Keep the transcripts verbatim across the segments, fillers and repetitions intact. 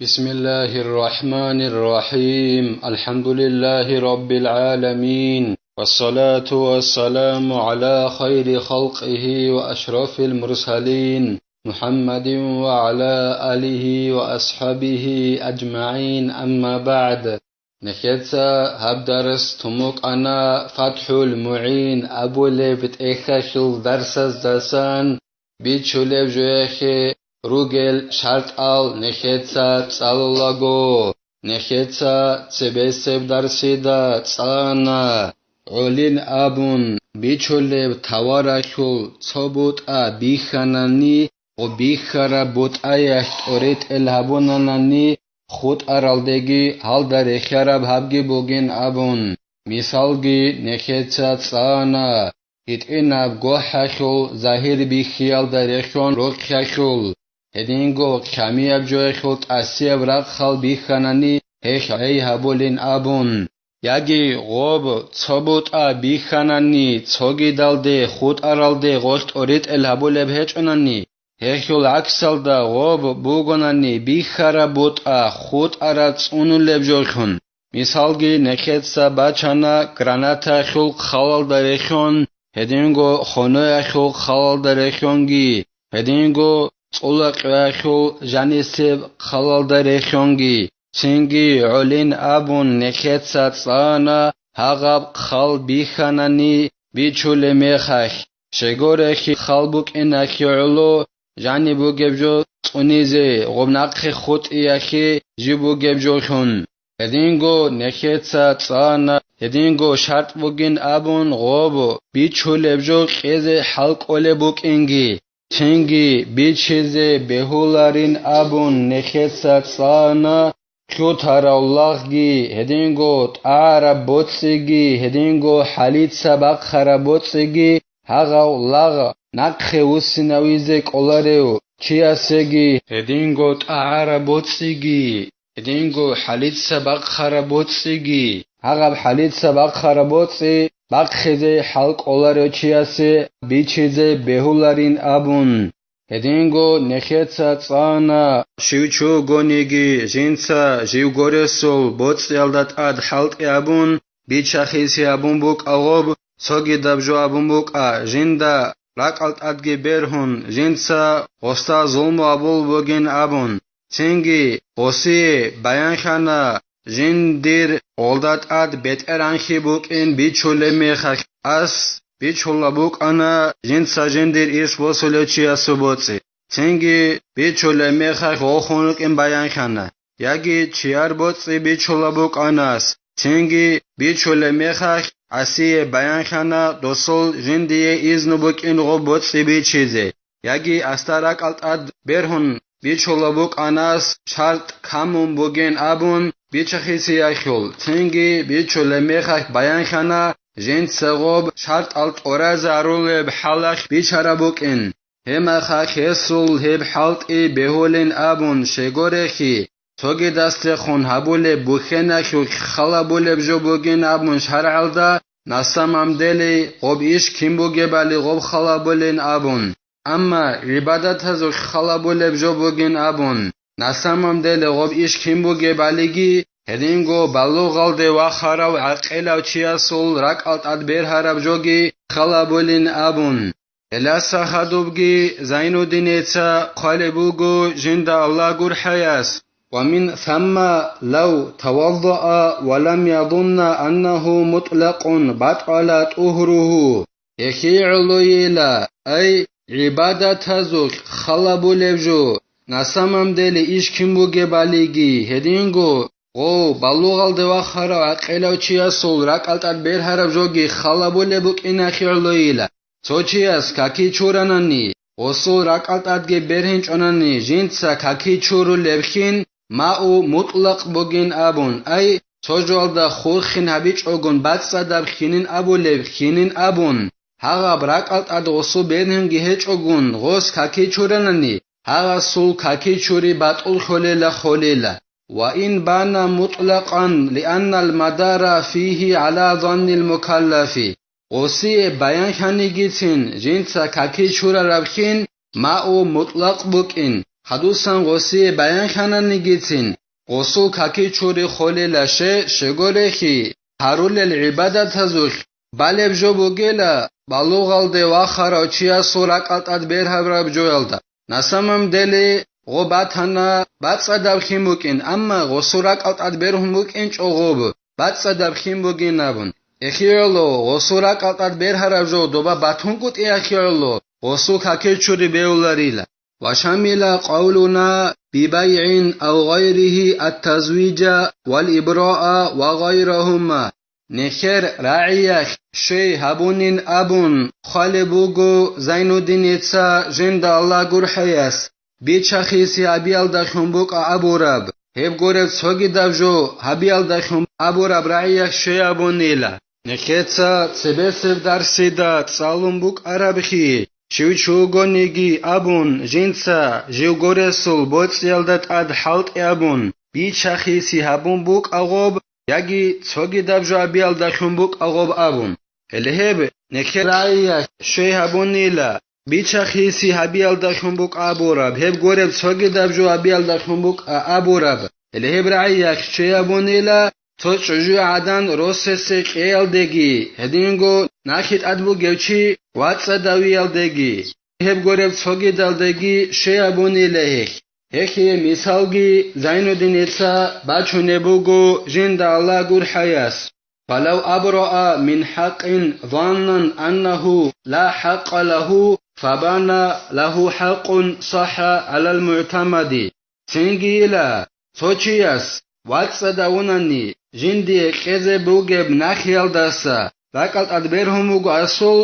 بسم الله الرحمن الرحيم. الحمد لله رب العالمين. والصلاة والسلام على خير خلقه وأشرف المرسلين محمد وعلى آله وأصحابه أجمعين. أما بعد. Нехеца гьаб дарс тумукъана ФатхӀул МугӀин абулеб тӀехьалъул дарсаздасан, бичулеб жояхъе ругел шартӀал нехеца цӀалулаго. Нехеца цебесеб дарсида цӀана гӀолин абун бичулеб таваралъул цо бутӀа бихьанани, гъо бихьараб бутӀаялъ тӀоретӀел гьабунанани, хутӀаралдеги гьалда рехьараб гьабги бугин абун, мисалги нехеца цӀана гьитӀинаб гохӀалъул загьир бихьиялда рехьон рохъялъул, гьединго кьамияб жоялъул тӀасияб рахъал бихьанани гьелъ гӀей гьабулин абун, яги гъоб цо бутӀа бихьанани цогидалде хутӀаралде гъолъ тӀоретӀел гьабулеб гьечӀонани, гьелъул гӀаксалда гъоб бугонани бихьараб бутӀа хутӀараб цӀунулеб жолъун. Мисалги нехеца бачана гранатаялъул хъалалда рехьон, гьединго хоноялъул хъалалда рехьонги, гьединго цӀулакъиялъул жанисеб хъалалда рехьонги, цинги гӀолин абун нехеца цӀана гьагъаб хъал бихьанани бичулеб мехалъ, щегорехьи хъал букӀиналъе гӀоло жаниб бугеб жо цӀунизе, гъоб нахъе хутӀиялъе жиб бугеб жолъун. Гьединго нехеца цӀана, гьединго шартӀ бугин абун гъоб бичулеб жо кьезе хӀал кӀолеб букӀинги, цинги бичизе бегьуларин абун нехеца цӀана, лъутарав лагъги, гьединго тӀагӀараб боцӀиги, гьединго хӀалица бахъараб боцӀиги, гьагъав лагъ нахъе вуссинавизе кӀоларев чиясеги, гьединго тӀагӀараб боцӀиги, гьединго хӀалица бахъараб боцӀиги, гьагъаб хӀалица бахъараб боцӀи бахъизе хӀал кӀоларев чиясе бичизе бегьуларин абун. Гьединго нехеца цӀана, щив чугониги жинца живго ресул боцӀиялда тӀад хӀалтӀи абун, бичахиси абун букӀа гъоб, цогидаб жо абун букӀа, жинда ракӀал тӀадги бергьун, жинца гъосда зулму абул бугин абун. Цинги гъосие баянлъана, жиндир гъолда тӀад бетӀергьанлъи букӀин бичулеб мехалъ, ас бичула букӀана жинца жиндир иш босулев чиясул боцӀи. Цинги бичулеб мехалъ гъолхун рукӀин баянлъана, яги чияр боцӀи бичула букӀана ас. Цинги бичулеб мехалъ гӀасие баянлъана досул жиндие изну букӀин гъоб боцӀи бичизе. Яги асда ракӀал тӀад бергьун бичула букӀана ас шартӀ камун бугин абун бичахисиялъул, цинги бичулеб мехалъ баянлъана, жинца гъоб шартӀал тӀуразарулеб хӀалалъ бичараб букӀин. Гьеб мехалъ гьесул гьеб хӀалтӀи бегьулин абун щегорехьи, цогидасдехун гьабулеб бухьеналъулъ хал гьабулеб жо бугин абун шаргӀалда, на самом деле гъоб иш кин бугебали гъоб хал гьабулин абун. Амма гӀибадатазулъ хал гьабулеб жо бугин абун, на самом деле гъоб иш кин бугебалиги, гьединго балугъалде вахарав гӀакъилав чиясул ракӀал тӀад бергьараб жоги хал гьабулин абун. Гьелдаса хадубги Зайнуддинеца хъвалеб буго жинда Аллагь гурхӀаяс: «Ва мин самма лав таваддаа ва лам язунна аннагьу мутӀлакъун батӀала тӀугьругьу». Гьелъие гӀолойила, ай, гӀибадатазулъ хал гьабулеб жо, на самом деле иш кин бугебалиги, гьединго гъов балугъалде вахарав гӀакъилав чиясул ракӀал тӀад бергьараб жоги хал гьабулеб букӀиналъе гӀолойила. Цо чияс каки чуранани, гъосул ракӀал тӀадги бергьинчӀонани жинца каки чурулебхин, мау мутӀлакъ бугин абун, ай, цо жоялда хурхин гьабичӀогун бацӀцӀадаб хинин абулеб хинин абун, гьагъаб ракӀал тӀад гъосул бергьинги гьечӀогун гъос каки чуранани, гьагъасул каки чури батӀул хьолела холела. Ва ин бана мутӀлакъан, лианнал мадара фигьи гӀала заннил мукаллафи. Гъосие баянлъанигицин жинца каки чурарабхин, мау мутӀлакъ букӀин, Хадусан гъосие баянлъананигицин, гъосул каки чури холела, ще, щегорехи, гьарулел гӀибадатазулъ балеб жо бугела, балугъалде вахарав чиясул ракӀал тӀад бергьабураб жоялда. На самом деле, гъо батана бацӀцӀадаб хин букӀин, амма гъосул ракӀал тӀад бергьун букӀинчӀо гъоб бацӀцӀадаб хин бугин абун. ЭхигӀоло, гъосул ракӀал тӀад бергьараб жо доба батунгутӀи эхигӀоло, гъосул какил чури бевларила. Ва шамила къавлуна бибайгӀин ав гъайригьи ат-тазвижа вал ибраа ва гъайрагьума. Нехер рагӀиялъ щвей гьабунин абун хъвалеб буго Зайнуддиница жинда Аллагь гурхӀаяс, бичахиси гьабиялдалъун букӀа абураб, гьеб гуреб цогидаб жо гьабиялдалъун абураб рагӀиялъ щвей гьабунила. Нехеца цебесеб дарсида цӀалун букӀарабхъи, щив чи вугониги абун, жинца жив гуресул боцӀиялда тӀад хӀалтӀи абун, бичахиси гьабун букӀа гъоб, яги цогидаб жо гьабиялдалъун букӀа гъоб абун. Гьеле гьеб нехер рагӀиялъ щвей гьабунила, бичахиси гьабиялдалъун букӀа абураб, гьеб гуреб цогидаб жо гьабиялдалъун букӀа абураб. Гьеле гьеб рагӀиялъ щвей гьабунила цо чӀужугӀадан росасе кьеялдеги, гьединго нахъе тӀад бугев чи вацӀцӀадавиялдеги, гьеб гуреб цогидалдаги щвей гьабунила гьелъ. Гьелъие мисалги Зайнуддиница бачунеб буго жинда Аллагь гурхӀаяс. Фалав абраа мин хӀакъин заннан аннагьу ла хӀакъа лагьу, фабана лагьу хӀакъун сахӀа гӀалал мугӀтамади. Цинги ила, цо чияс вацӀцӀадавунани жиндие кьезе бугеб нахъиялдаса ракӀал тӀад бергьун буго асул,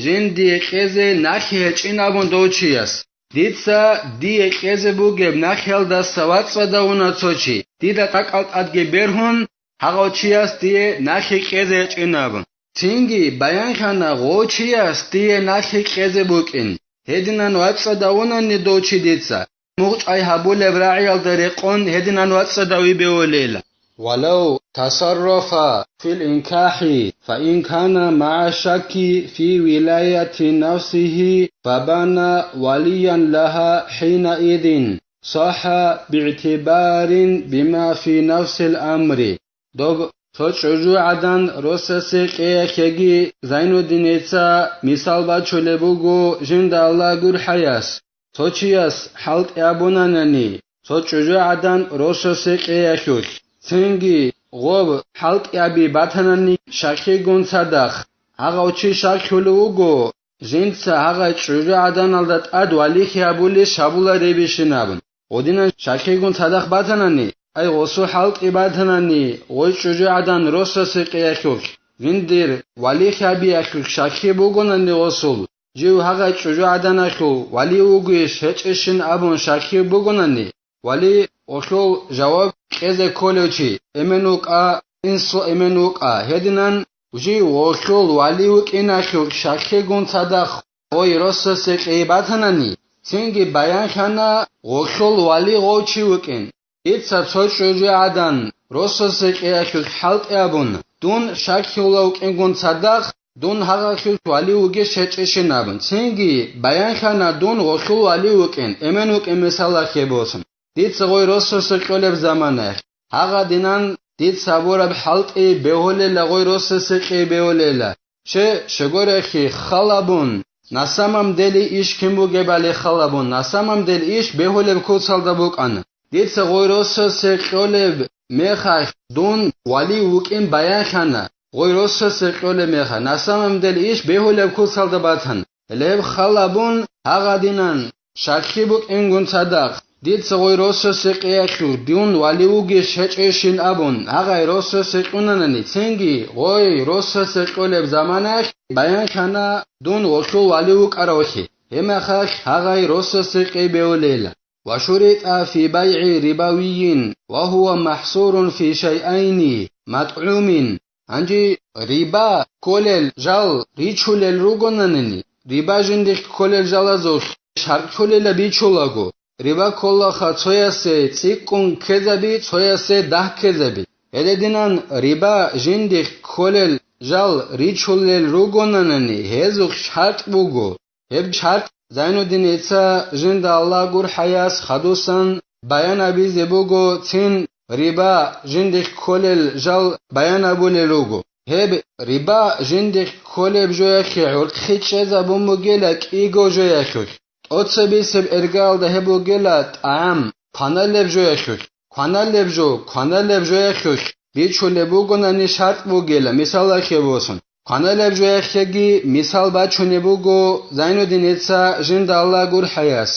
жиндие кьезе нахъи гьечӀин абун дов чияс. Дица дие кьезе бугеб нахъиялдаса вацӀцӀадавуна цо чи, дида ракӀал тӀадги бергьун, гьагъав чияс дие нахъе кьезе гьечӀин абун. Цинги баянлъана гъов чияс дие нахъе кьезе букӀин, гьединан вацӀцӀадавунани дов чи дица, мугъчӀвай гьабулеб рагӀиялда рекъон гьединан вацӀцӀадаве бевулейила. Валав тасаррафа фил инкахӀи, фа ин кана магӀа шакки фи вилаяти нафсихӀи, фа бана валиян лагьа хӀинаидин, сахӀа би'тибарин бима фи нафсил амри. Доб цо чӀужугӀадан росасе кьеялъеги Зайнуддиница мисал бачулеб буго жинда Аллагь гурхӀаяс. Цо чияс хӀалтӀи абунанани, цо чӀужугӀадан росасе кьеялъулъ, цинги гъоб хӀалтӀи аби батанани щахъигун цадахъ, гьагъав чи щахъулев вуго, жинца гьагъай чӀужугӀаданалда тӀад валихьи гьабулищ гьабуларебищин абун. Гъодинан щахъигун цадахъ батанани, ай гъосул хӀалтӀи батанани, гъой чӀужугӀадан росасе кьеялъулъ, жиндир валихьи гьабиялъулъ щахъи бугонани гъосул, жив гьагъай чӀужугӀаданалъул вали вугищ гьечӀищин абун щахъи бугонани, вали гъолъул жаваб кьезе кколев чи эмен вукӀа, инсул эмен вукӀа, гьединан жив гъолъул вали вукӀиналъул щахъигун цадахъ гъой росасе кьей батанани, цинги баянлъана гъолъул вали гъов чи вукӀин. Дица цо чӀужугӀадан росасе кьеялъулъ хӀалтӀи абун, дун щахъулев вукӀингун цадахъ, дун гьагъалъулъ вали вугищ гьечӀищин абун, цинги баянлъана дун гъолъул вали вукӀин, эмен вукӀин мисалалъе босун. Дица гъой росасе кьолеб заманаялъ, гьагъадинан дица гьабураб хӀалтӀи бегьулела гъой росасе кьей бегьулела. Че, щегорехи, халабун, на самом деле иш кин бугебали халабун, на самом деле иш бегьулеб куцалда букӀана. Дица гъой росасе кьолеб мехалъ дун вали вукӀин баянлъана, гъой росасе кьолеб мехалъ, на самом деле иш бегьулеб куцалда батан. Гьелеб халабун гьагъадинан, щахъи букӀингун цадахъ, дица гъой росасе кьеялъул дун вали вугищ гьечӀищин абун, гьагъай росасе кьунанани, цинги гъой росасе кьолеб заманаялъ баянлъана дун гъолъул вали вукӀаравлъи, гьебмехалъ гьагъай росасе кьей бегьулейила. Ва шуритӀа фи байгӀи рибавийин ва гьува махӀсурун фи шайъайни, матӀгӀумин. Гьанже риба кколел жал ричулел ругонанани, риба жиндихъ кколел жалазулъ шартӀлъулила бичулаго, риба кколаха цоясе цӀикӀкӀун ккезаби, цоясе дагь ккезаби. Гьединан риба жиндихъ кколел жал ричулел ругонанани, гьезухъ шартӀ буго. Гьеб шартӀ Зайнуддиница жинда Аллагь гурхӀаяс хадусан баян абизе буго, цин риба жиндихъ кколел жал баян абулел руго. Гьеб риба жиндихъ кколеб жояхъе гӀурхъи чӀезабун бугела кӀиго жояхъулъ. ТӀоцебесеб эргалда гьеб бугела тӀагӀам, кваналеб жояхъулъ. Кваналеб жо, кваналеб жояхъулъ бичулеб бугонани шартӀ бугела, мисалалъе босун. Кваналеб жояхъеги мисал бачунеб буго Зайнуддиница жинда Аллагь гурхӀаяс: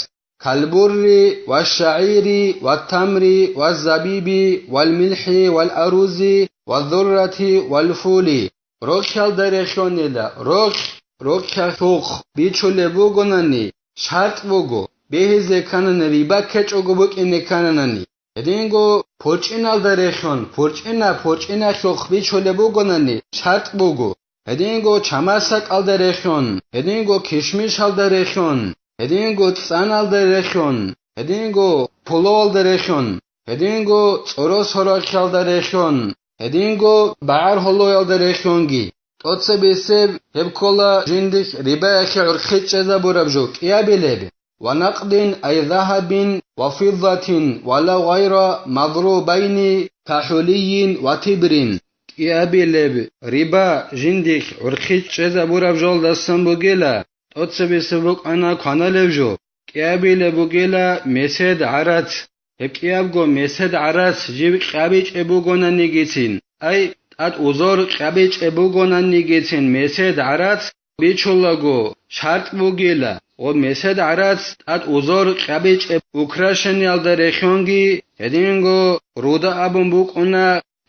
«Калбурри ва шагӀири ва тамри ва забиби вал милхӀи вал арузи ва зуррати вал фули». Рохьалда рехьонила, рохь, рохьалъухъ бичулеб бугонани, шартӀ буго, бегьизе кканани, риба ккечӀого букӀине ккананани. Гьединго пурчӀиналда рехьон, пурчӀина, пурчӀиналъухъ бичулеб бугонани, шартӀ буго. Гьединго чамасакӀалда рехьон, гьединго кишмишалда рехьон, гьединго цӀаналда рехьон, гьединго пулавалда рехьон, гьединго цӀорос гьорахьалда рехьон, гьединго багӀар гьолоялда рехьонги. ТӀоцебесеб гьеб ккола жиндихъ рибаялъе гӀурхъи чӀезабураб жо кӀиабилеб: «Ва накъдин ай загьабин ва фиддатин ва ла гъайра мадрубайни кахӀулийин ва тибрин». КӀиабилеб риба жиндихъ гӀурхъи чӀезабураб жолдасан бугела, тӀоцебесеб букӀана кваналеб жо, кӀиабилеб бугела месед гӀарац. Гьеб кӀиябго месед гӀарац жив кьабичӀеб бугонанигицин, ай, тӀад узор кьабичӀеб бугонанигицин месед гӀарац бичулаго шартӀ бугила, ва месед гӀарац тӀад узор кьабичӀеб украшениялда рехьонги гьединго руда абун букӀуна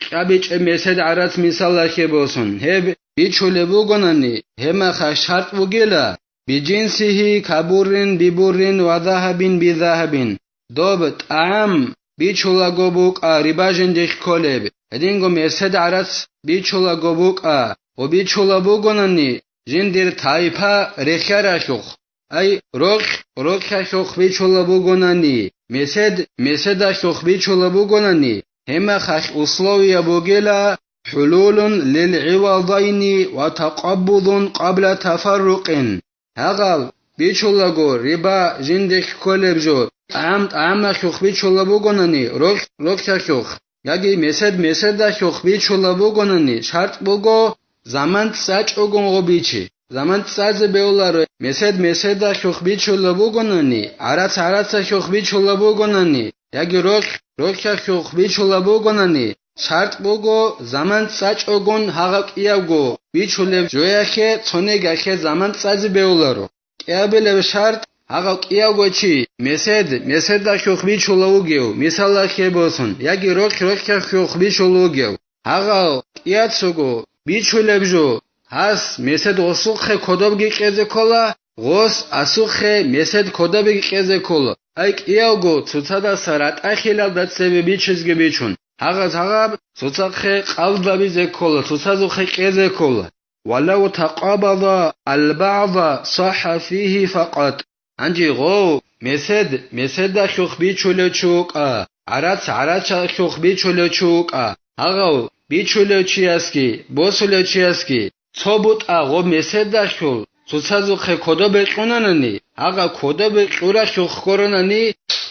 кьабичӀеб месед гӀарац мисалалъе босун. Гьеб бичулеб бугонани, гьебмаха шартӀ бугила: «Биджинсигьи кабуррин бибуррин ва загьабин бизагьабин». Доб тӀагӀам бичулаго букӀа риба жиндихъ кколеб, гьединго месед гӀарац бичулаго букӀа, ва бичулаб бугонани жиндир тайпа рехьаралъухъ, ай, рохь рохьалъухъ бичулаб бугонани, месед меседалъухъ бичулаб бугонани, гьебмахалъ условия бугела: «ХӀулулун лил гӀивадайни ва такъаббудун къабла тафаррукъин». Гьагъав бичулаго риба жиндихъ кколеб жо, тӀагӀам тӀагӀамалъухъ бичулаб бугонани, рохь рохьалъухъ, яги месед меседалъухъ бичулаб бугонани, шартӀ буго заман цӀачӀогун гъо бичи. Заман цӀазе бегьуларо, месед меседалъухъ бичулаб бугонани, гӀарац гӀарацалъухъ бичулаб бугонани, яги рохь рохьалъухъ бичулаб бугонани, шартӀ буго заман цӀачӀогун гьагъаб кӀиябго бичулеб жояхъе цонигахъе заман цӀазе бегьуларо. КӀиабилеб шартӀ: гьагъав кӀиявго чи месед меседалъухъ бичулав вугев, мисалалъе босун, яги рохь рохьалъухъ бичулав вугев, гьагъав кӀияцаго бичулеб жо, гьас месед гъосухъе кодобги кьезе ккола, гъос асухъе месед кодобги кьезе ккола. Ай кӀиявго цоцадаса ратӀа-хилалда цебе бичизги бичун, гьагъаз гьагъаб цоцахъе къабзабизе ккола, цоцазухъе кьезе ккола. «Ва лав такъабада албагӀда сахха фигьи факъат». Гьанже гъов месед меседалъухъ бичулев чи вукӀа, гӀарац гӀарацалъухъ бичулев чи вукӀа, гьагъав бичулев чиясги босулев чиясги цо бутӀа гъоб меседалъул цоцазухъе кодобе кьунанани, гьагъав кодобе кьуралъухъ ккоронани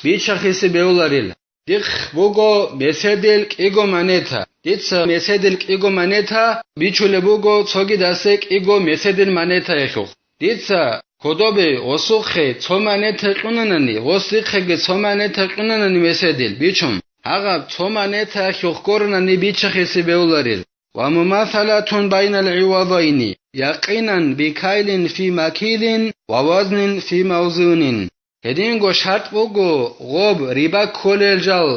бичахъисе бегьуларила. Дихъ буго меседил кӀиго манета. Дица меседил кӀиго манета бичулеб буго цогидасе кӀиго меседил манетаялъухъ. Дица кодобе гъосухъе цо манета кьунанани, гъос дихъеги цо манета кьунанани меседил бичун, гьагъаб цо манетаялъухъ ккоронани бичахъисе бегьуларил. «Ва мумасалатун байнал гӀивадайни, якъинан бикайлин фи макилин ва вазнин фи мавзунин». Гьединго шартӀ буго гъоб риба кколел жал,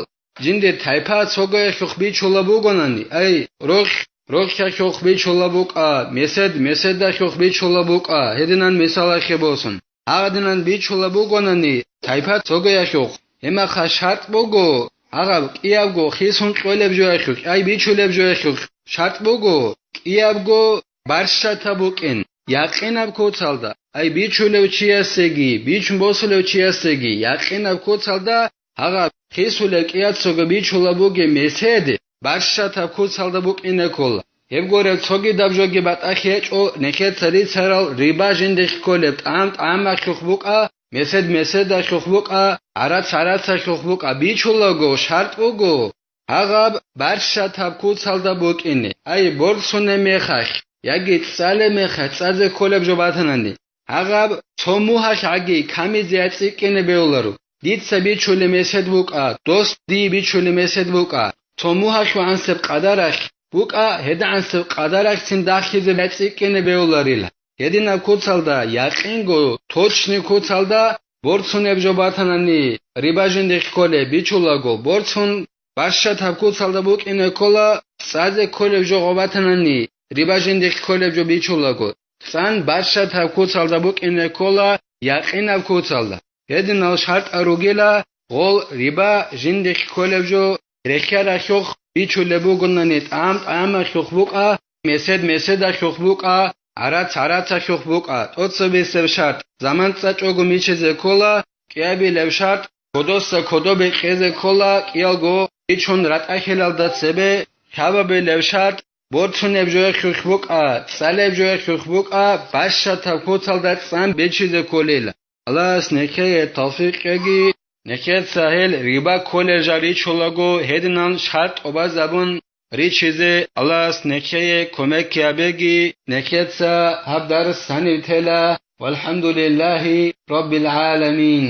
жиндир тайпа цогоялъухъ бичулаб бугонани, ай, рохь рохьалъухъ бичулаб букӀа, месед меседалъухъ бичулаб букӀа, гьединан мисалалъе босун. Гьагъадинан бичулаб бугонани тайпа цогоялъухъ, гьемаха шартӀ буго, гьагъаб кӀиябго хисун кьолеб жоялъухъ, ай бичулеб жоялъухъ шартӀ буго, кӀиябго барщатаб букӀин, якъинаб куцалда, ай бичулев чиясеги, бичун босулев чиясеги, якъинаб куцалда гьагъаб хисулеб кӀияцаго бичулаб бугеб месед барщатаб куцалда букӀине ккола. Гьеб гуреб цогидаб жоги батӀалъи гьечӀо, нехеца рицарал риба жиндихъ кколеб тӀам-тӀамалъухъ букӀа, месед-меседалъухъ букӀа, гӀарац-гӀарацалъухъ букӀа, бичулаго шартӀ буго, гьагъаб барщатаб куцалда букӀине, ай борцунеб мехалъ яги цӀалеб мехалъ цӀазе кколеб жо батанани, гьагъаб цо мугьалъ гӀаги камизе яцӀикӀкӀине бегьуларо. Дица бичулеб месед букӀа, дос дие бичулеб месед букӀа, цо мугьалъ вагӀансеб къадаралъ букӀа, гьедагӀансеб къадаралъцин дагьлъизе яцӀикӀкӀине бегьуларила. Гьединаб куцалда, якъинго, точный куцалда борцунеб жо батанани, риба жиндихъ кколеб бичулаго борцун, барщатаб куцалда букӀине ккола, цӀазе кколеб жо гъо батанани, риба жиндихъ кколеб жо бичулаго, цӀан барщатаб куцалда букӀине ккола, якъинаб куцалда. Гьединал шартӀал ругила, гъол риба жиндихъ кколеб жо рехьаралъухъ бичулеб бугонани, тӀам-тӀамалъухъ букӀа, месед-меседалъухъ букӀа, гӀарац-гӀарацалъухъ букӀа. ТӀоцебесеб шартӀ, заман цӀачӀого мичизе ккола, кӀиабилеб шартӀ, кодоса кодобе кьезе ккола, кӀиялго бичун ратӀахьелалда цебе. Лъабабилеб шартӀ, борцунеб жоялъухъ букӀа, цӀалеб жоялъухъ букӀа, бащатаб куцалда цӀан бичизе кколила. Аллагьас нехее тавфикъ кьеги, нехеца гьел риба кколел жал ричулаго, гьединан шартӀ тӀубазабун ричизе Аллагьас нехее кумек гьабеги, нехеца гьаб дарс гьанив тела. Валхамдулиллагьи раббил гӀаламин.